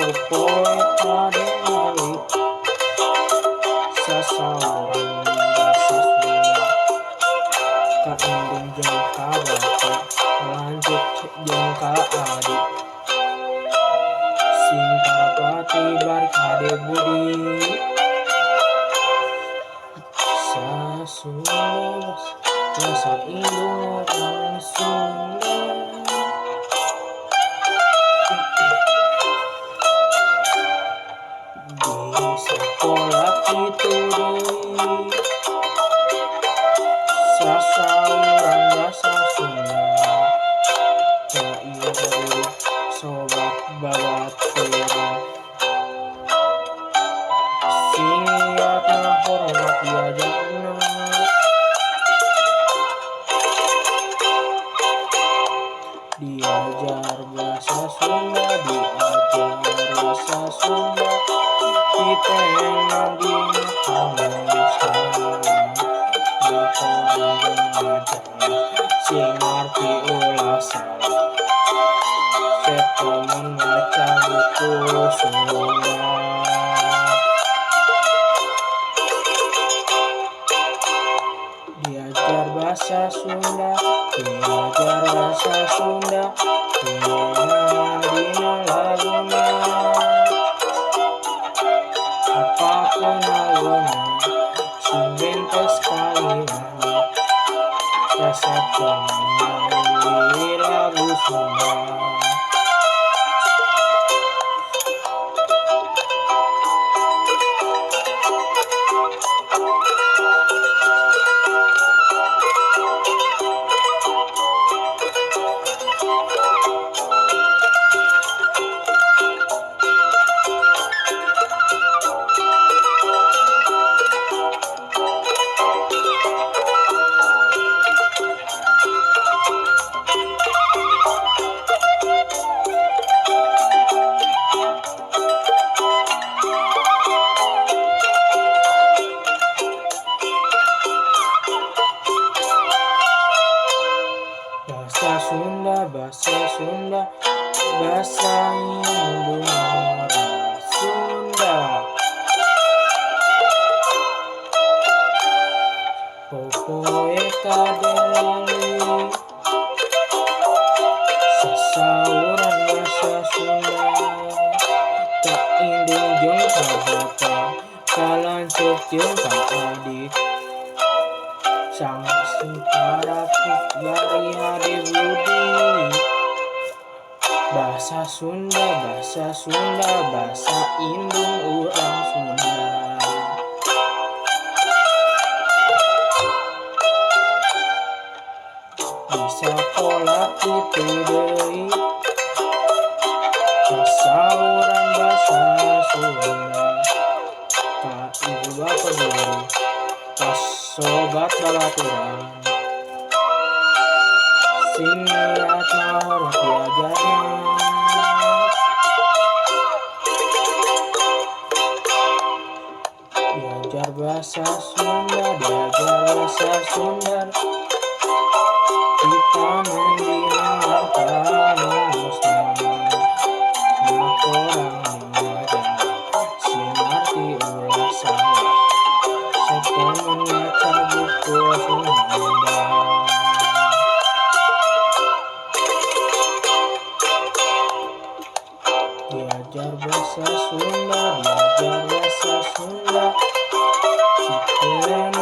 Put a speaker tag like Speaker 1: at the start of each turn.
Speaker 1: Popoe kade lali, sasauran basa Sunda. Ka indung jeung ka bapa, lanceuk jeung ka adi, sing parapati bari hade budi. Sasunda basa indung urang Sunda. Di sakola kitu deui, sasauran basa Sunda. Ka ieu guru, sobat babaturan, sing niatna hormat diajarna. Diajar basa Sunda, diajar basa Sunda, titenan dina kamusna. Laporan jeung majalah, sing ngarti ulah salah, Sep mun maca buku Sunda. Diajar basa Sunda, diajar basa Sunda, titenan dina laguna. Apalkeun laguna, sing gentos kalimahna, resep melalui lagu Sunda. Basa Sunda, basa Sunda, basa indung urang Sunda. Popoe kade lali, sasauran basa Sunda. Ka indung jeung ka bapa, ka lanceuk jeung ka adik, sing parapati bari hade budi. Basa Sunda, basa Sunda, basa indung urang Sunda. Di sakola kitu deui, sasauran basa Sunda. Ka ibu bapa guru, ka sobat babaturan, sing niatna hormat diajarna. Diajar basa Sunda, diajar basa Sunda, titanen dina kamusna. Laporan majalah, sing ngarti ulah salah, Sep mun maca buku Sunda. Diajar basa Sunda, diajar basa Sunda, titenan